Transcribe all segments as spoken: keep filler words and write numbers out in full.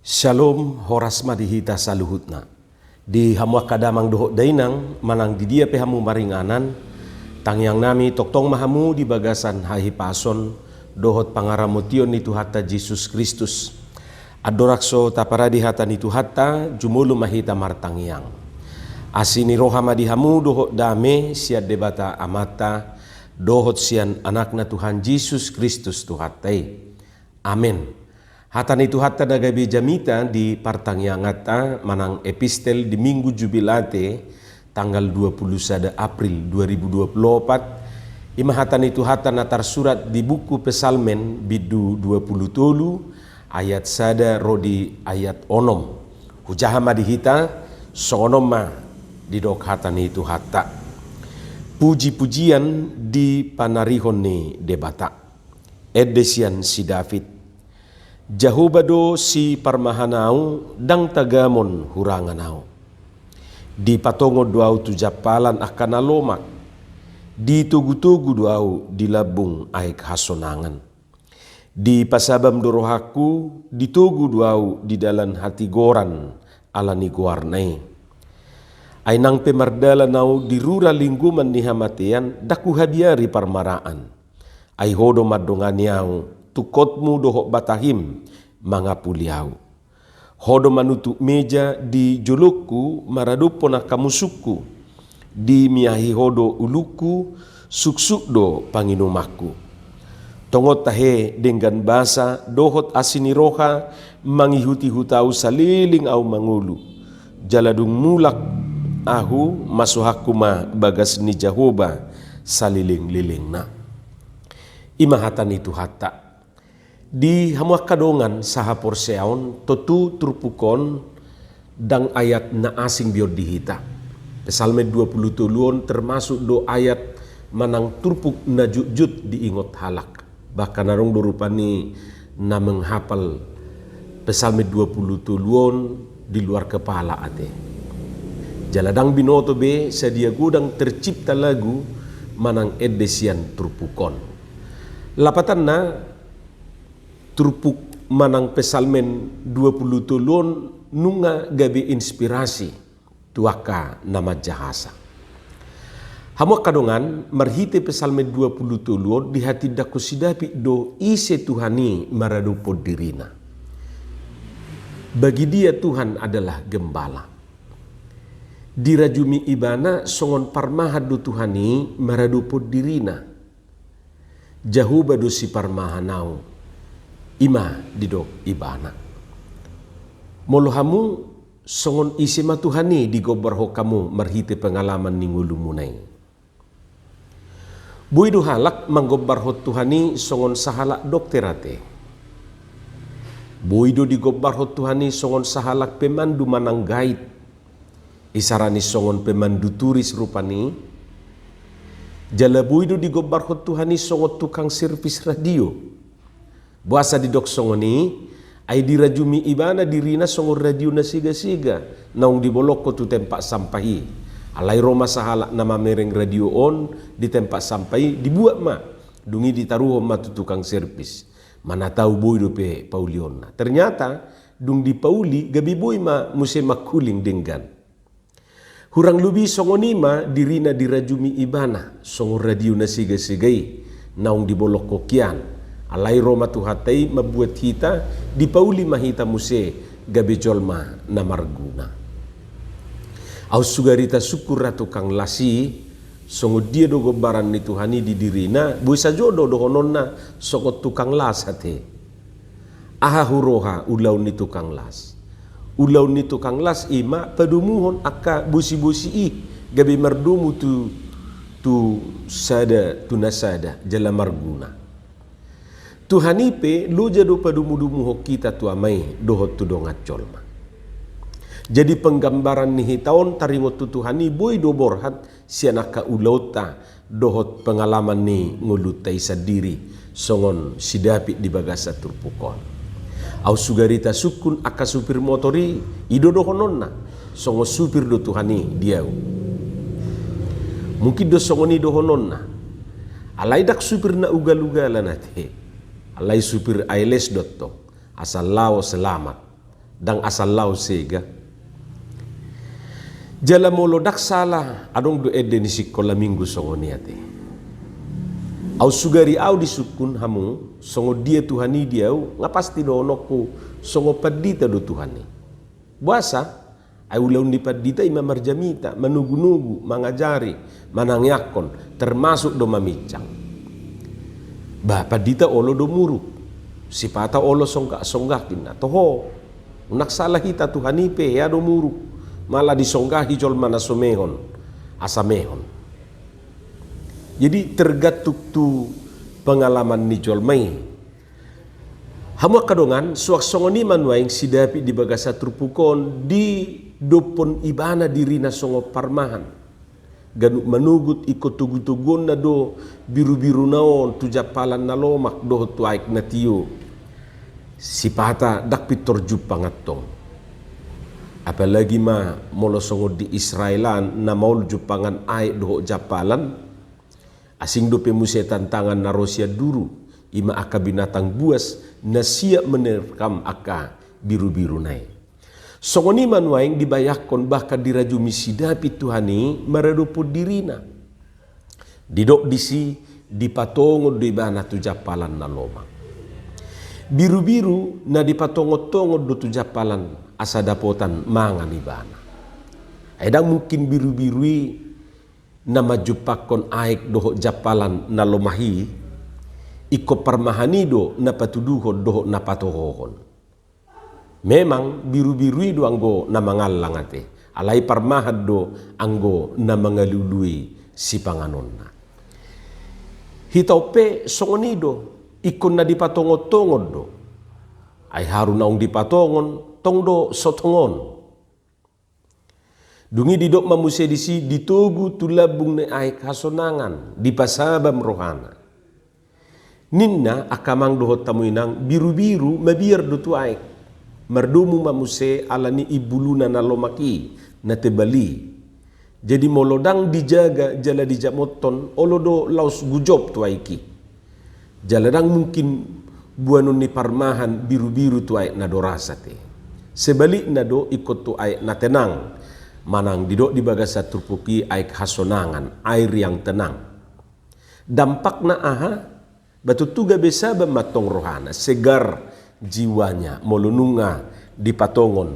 Syalom, horas ma di hita saluhutna. Di hamu angka damang dohot dainang, manang di dia pe hamu maringanan, tangiang nami tongtong ma hamu di bagasan hahipason dohot pangaramotion ni Tuhanta Jesus Kristus. Andorang so taparade hata ni Tuhanta, jumolo ma hita martangiang. Asi ni roha ma di hamu dohot dame sian Debata Amanta dohot sian Anakna Tuhan Jesus Kristus Tuhanta i. Amen. Hata ni Tuhanta na gabe jamita di partangianganta manang epistel di Minggu Jubilate tanggal dua puluh sada April dua ribu dua puluh opat, ima hata ni Tuhanta na tarsurat di buku Psalmen bindu dua puluh tolu ayat sada ro di ayat onom. Hujaha ma di hita, songon on ma didok hata ni Tuhanta. Puji-pujian di panarihon ni Debata. Ende sian si David. Jahowa do siparmahan au, ndang tagamon hurangan au. Dipatongon do au tu jampalan angka na lomak. Ditogu-togu do au di lambung aek hasonangan. Dipasabam do rohangku, ditogu do au di dalan hatigoran ala ni goarna i. Ai nang pe mardalan au di rura linggoman ni hamatean, ndang huhabiari parmaraan. Ai Ho do mandongani au, tungkotmu dohot batahim mangapuli au. Ho do manutup meja di jolongku maradophon angka musungku. Dimiahi Ho do ulungku, suksuk do panginumanku. Tongon tahe denggan basa dohot asi ni roha mangihut-ihut au saleleng au mangolu. Jala dung mulak ahu, masohanku ma bagas ni Jahowa saleleng-lelengna. Ima hata ni Tuhanta. Di hamu angka dongan sahaporseaon, tontu turpuk on ndang ayat na asing be on di hita. Psalmen dua puluh tolu on termasuk do ayat manang turpuk na jotjot diingot halak. Bahkan adong do rupani na menghafal Psalmen dua puluh tolu on di luar kepala ate. Jala ndang binoto be sadia godang tercipta lagu manang ende sian turpuk on. Lapatanna, turpuk manang Psalmen dua puluh tolu on nunga gabe inspirasi tu angka na manjahasa. Hamu angka dongan, marhite Psalmen dua puluh tolu on dihatindangkon si David do ise Tuhan i maradophon dirina. Bagi dia Tuhan adalah gembala. Dirajumi ibana songon parmahan do Tuhan i maradophon dirina. Jahowa do siparmahan au, ima didok ibana. Molo hamu, songon ise ma Tuhan i digombarhon hamu marhite pengalaman ni ngolumuna i? Boi do halak manggombarhon Tuhan i songon sahalak dokter ate. Boi do digombarhon Tuhan i songon sahalak pemandu manang guide. Isarani songon pemandu turis rupani. Jala boi do digombarhon Tuhan i songon tukang servis radio. Boasa didok songon i? Ai dirajumi ibana dirina songon radio na sega-sega naung dibolongkon tu tempat sampah i. Alai ro ma sahalak na mamereng radio on di tempat sampah i, dibuat ma. Dung i ditaruhon ma tu tukang servis. Mana tau boi dope paulionna. Ternyata dung dipauli gabe boi ma muse mangkuling denggan. Hurang lobi songon i ma dirina dirajumi ibana songon radio na sega-sega i naung dibolongkon hian. Alai ro ma Tuhanta i mambuat hita, dipauli ma hita muse gabe jolma na marguna. Ahu sugarita sungkun ra tukang las i, songon dia do gombaran ni Tuhan i di dirina, boi sajo do dohononna songon tukang las ate. Aha huroha ulaon ni tukang las? Ulaon ni tukang las i ma padomuhon angka bosi-bosi i gabe mardomu tu, tu sada, tu na sada, jala marguna. Tuhan i pe loja do padomu-domuhon hita tu Ama i dohot tu dongan jolma. Jadi penggambaran ni hita on taringot tu Tuhan i boi do borhat sian angka ulaonta dohot pengalaman ni ngolunta i sandiri songon si David di bagasan turpuk on. Ahu sugarita sungkun angka supir motor i, i do dohononna, songon supir do Tuhan i di ahu. Mungkin do songon i dohononna. Alai ndang supir na ugal-ugalan ate. Alai supir A L S do tong. Asal lao selamat. Ndang asal laos sega. Jala molo ndang sala, adong do ende ni sikola minggu songon i ate. Au sugari au disungkun hamu, songon dia Tuhan i di au, nga pasti dohononku, songon pandita do Tuhan i. Boasa? Ai ulaon ni pandita i ma marjamita, manogunogu, mangajari, manangiangkon, termasuk do maminjang. Ba pandita olo do muruk, sipata olo songgak-songgak inna. Toho, unang sala hita, Tuhan i pe hea do muruk, malah disonggahi jolma na so mehon, asa mehon. Jadi tergantung tu pengalaman ni jolma i. Hamu angka dongan, suang songon i ma nuaeng si David di bagasan turpuk on, didophon ibana dirina songon parmahan. Ganup manogot ingkon togutoguonna do birubiruna on tu jampalan na lomak dohot tu aek na tio. Sipata ndang pintor jumpang antong. Apalagi ma molo songon di Israel an na maol jumpangan aek dohot jampalan, asing dope muse tantangan na ro sian duru, i ma angka binatang buas na siap menerkam angka birubiruna i. Songon i ma nuaeng dibayangkon bahkan dirajumi si David Tuhan i maradophon dirina. Didok disi, dipatongon do ibana tu jampalan na lomak. Birubiru na dipatongontongon do tu jampalan asa dapotan mangan ibana. Ai ndang mungkin birubiru i na manjumpangkon aek dohot jampalan na lomak i, ingkon parmahan i do na patuduhon dohot na patohohon. Memang birubiru i do anggo na mangallang ate, alai parmahan do anggo na mangalului sipanganonna. Hita on pe songon i do, ingkon na dipatongontongon do. Ai haru naung dipatongon, tong do so tongon. Dung i didok ma muse disi, ditogu tu lambung ni aek hasonangan, dipasabam rohana. Ninna angka amang dohot hamu inang, birubiru mabiar do tu aek. Mardomu ma muse ala ni imbuluna na lomak i, na tebal i. Jadi molo ndang dijaga jala dijamothon, olo do laos gujop tu aek i. Jala ndang mungkin boanon ni parmahan birubiru tu aek na doras ate. Sebalikna do ingkon tu aek na tenang. Manang didok di bagasan turpuk i aek hasonangan, air yang tenang. Dampakna aha? Ba tontu gabe sabam ma antong rohana, segar jiwanya, molo nunga dipatongon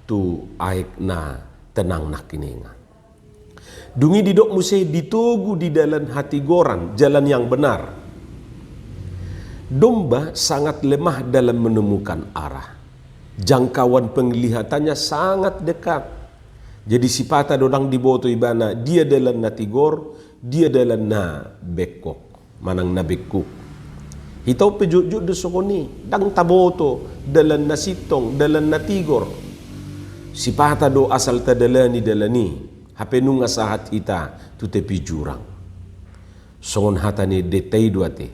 tu aek na tenang nangkiningan. Dung i didok muse ditogu di dalan hatigoran, jalan yang benar. Domba sangat lemah dalam menemukan arah. Jangkauan penglihatannya sangat dekat. Jadi sipata do ndang diboto ibana dia dalan na tigor, dia dalan na bengkok. Manang na bengkuk. Hita on pe jotjot do songon i, ndang taboto dalan na sintong, dalan na tigor. Sipata do asal tadalani dalan i, hape nunga sahat hita tu tepi jurang. Songon hata ni denta i do ate,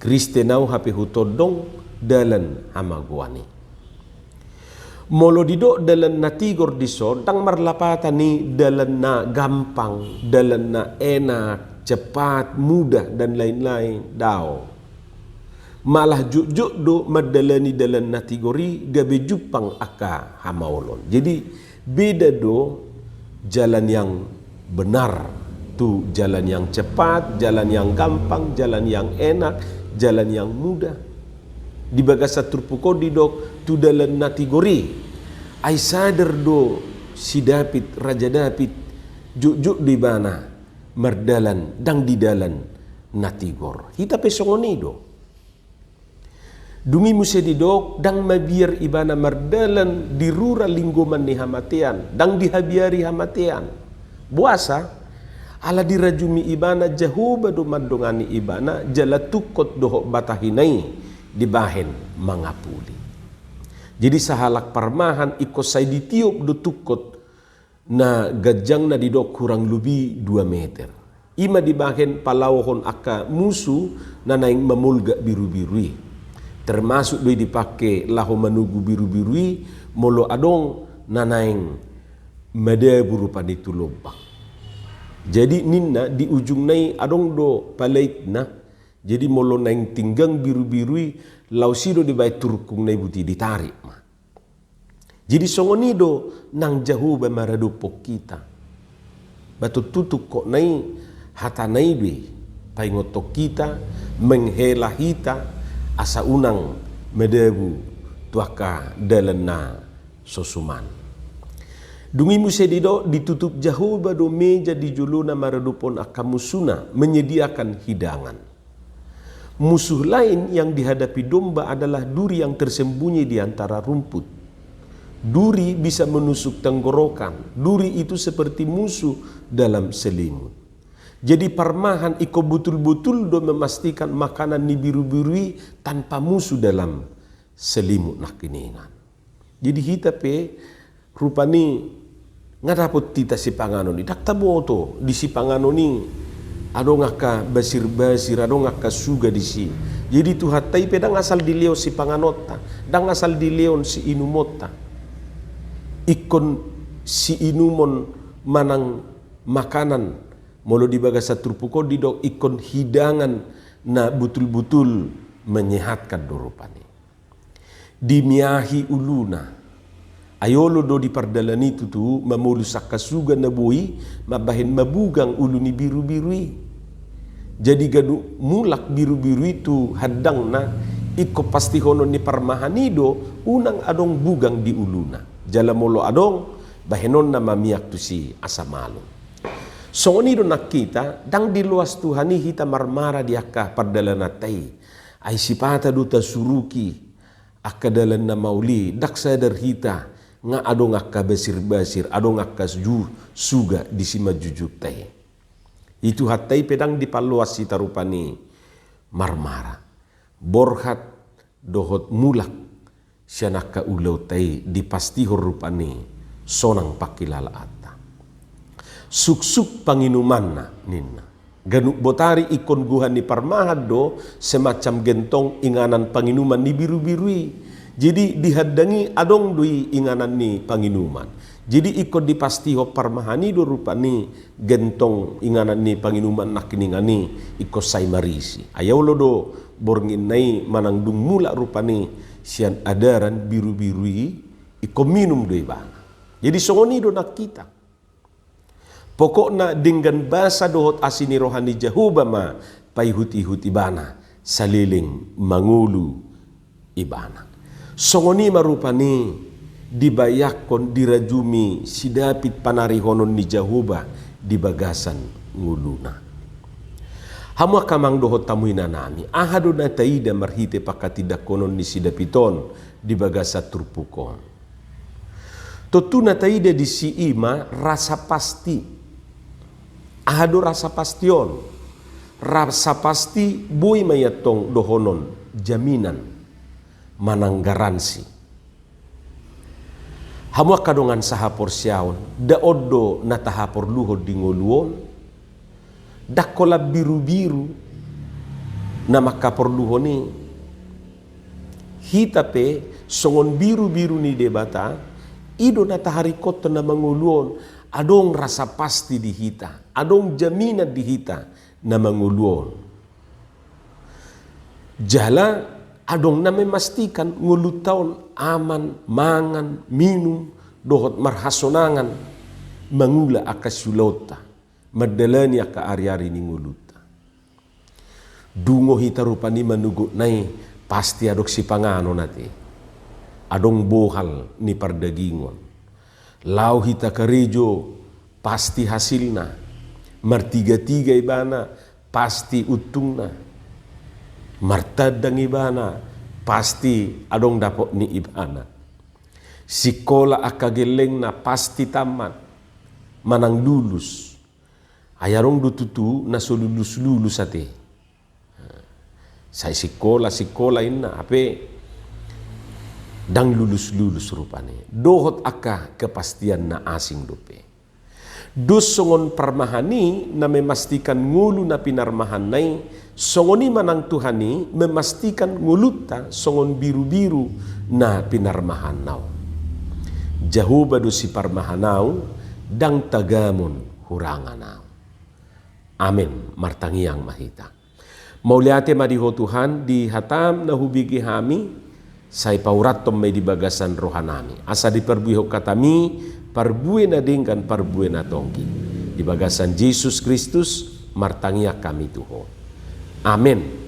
Kristen au hape hutondong dalan hamagoan i. Molo didok dalan na tigor dison, ndang marlapatan i dalan na gampang, dalan na enak, cepat, mudah, dan lain-lain, daong. Malah jotjot do mandalani dalan na tigor i gabe jumpang angka hamaolon. Jadi beda do jalan yang benar, tu jalan yang cepat, jalan yang gampang, jalan yang enak, jalan yang mudah. Di bagasan turpuk on didok tu dalan na tigor i. Ai sadar do si David, Raja David, jotjot do ibana mardalan ndang di dalan na tigor. Hita pe songon i do. Dung i muse didok, ndang mabiar ibana mardalan di rura linggoman ni hamatean, ndang dihabiari hamatean. Boasa? Ala dirajumi ibana Jahowa do mandongani ibana, jala tungkot dohot batahina i dibahen mangapuli. Jadi sahalak parmahan ingkon sai ditiop do tungkot na ganjangna didok hurang lobi dua meter. I ma dibahen palaohon angka musu na naeng mamolgak birubiru i. Termasuk do i dipake laho manogu birubiru i molo adong na naeng madabu rupani tu lombang. Jadi ninna di ujungna i adong do palaitna. Jadi molo naeng tinggang birubiru i, laos i do dibahen tu rungkungna i, buti ditarik ma. Jadi songon i do nang Jahowa maradophon hita. Ba tontu tungkotna i, hatana i do i paingothon hita, menghela hita, asa unang madabu tu angka dalan na so suman. Dung i muse didok, ditutup Jahowa do meja di jolona maradophon angka musuna, menyediakan hidangan. Musuh lain yang dihadapi domba adalah duri yang tersembunyi di antara rumput. Duri bisa menusuk tenggorokan. Duri itu seperti musuh dalam selimut. Jadi parmahan ingkon botul-botul do memastikan makanan ni biru-biru i tanpa musuh dalam selimut nangkiningan. Jadi hita pe rupani nga dapot hita sipanganon i, ndang taboto di sipanganon i adong angka basir-basir, adong angka suga disi. Jadi Tuhanta i pe ndang asal dilehon sipanganonta, ndang asal dilehon siinumonta. Ingkon siinumon manang makanan, molo di bagasan turpuk on didok ingkon hidangan na botul-botul menyehatkan do rupani. Dimiahi uluna. Ai olo do di pardalan i tutu mamolus angka suga na boi mambahen mabugang ulu ni biru-biru i. Jadi ganup mulak biru-biru i tu handangna, ingkon pastihonon ni parmahan i do unang adong bugang di uluna. Jala molo adong, bahenonna ma miak tusi asa malum. Songon i do nang hita, ndang diloas Tuhan i hita marmara di angka pardalananta i. Ai sipata do tasuruki angka dalan na maol i, ndang sadar hita nga adong angka basir-basir, adong angka ju-, suga di simanjujungta i. I Tuhanta i pe ndang dipaloas hita rupani marmara. Borhat dohot mulak sian angka ulaonta i dipastihon rupani sonang pangkilalaanta. Suksuk panginumanna ninna. Ganup botari ingkon gohan ni parmahan do semacam gentong inganan panginuman ni biru-biru i. Jadi di handang i adong do i inganan ni panginuman. Jadi ingkon dipastihon parmahan i do rupani gentong inganan ni panginuman nangkiningan i ingkon sai marisi. Ai olo do bornginna i manang dung mulak rupani sian adaran biru-biru i ingkon minum do ibana. Jadi songon i do nang hita. Pokokna denggan basa dohot asi ni roha ni Jahowa ma paihut-ihut ibana, saleleng mangolu ibana. Songon i ma rupani dibayangkon dirajumi si David panarihonon ni Jahowa di bagasan ngoluna. Hamu angka amang dohot hamu inanami, aha do na taida marhite pangkatindanghonon ni si David on di bagasan turpuk on? Tontu na taida disi i ma rasa pasti. Aha do rasa pasti on? Rasa pasti boi ma i antong dohonon jaminan manang garansi. Hamu angka dongan sahaporseaon, nda on do na tahaporluhon di ngolu on, ndang holan birubiru na mangkaporluhon i. Hita pe songon birubiru ni Debata, i do na taharingkothon na mangolu on, adong rasa pasti di hita, adong jaminan di hita na mangolu on. Jala adong na memastikan ngolunta on aman, mangan, minum, dohot marhasonangan mangula angka siulaonta, mandalani angka ariari ni ngolunta. Dungo hita rupani manogotna i, pasti adong sipanganon ate. Adong bohal ni pardagingon. Laho hita karejo, pasti hasilna. Martigatiga ibana, pasti untungna. Martandang ibana, pasti adong dapot ni ibana. Sikola angka gellengna, pasti tamat manang lulus. Ai adong do tutu na so lulus-lulus ate. Sai sikola, sikola inna, hape ndang lulus-lulus rupani. Dohot angka kepastian na asing dope. Dos songon parmahan i na memastikan ngolu na pinarmahanna i, songon i ma nang Tuhan i memastikan ngolunta songon birubiru na pinarmahanna on. Jahowa do siparmahan ahu, ndang tagamon hurangan ahu. Amen. Martangiang ma hita. Mauliate ma di Ho Tuhan, di hataM na hubege hami, Sai paurathon ma i di bagasan rohanami, asa diparbuehon hataMi parbue na denggan, parbue na tonggi. Di bagasan Jesus Kristus martangiang hami tu Ho. Amen.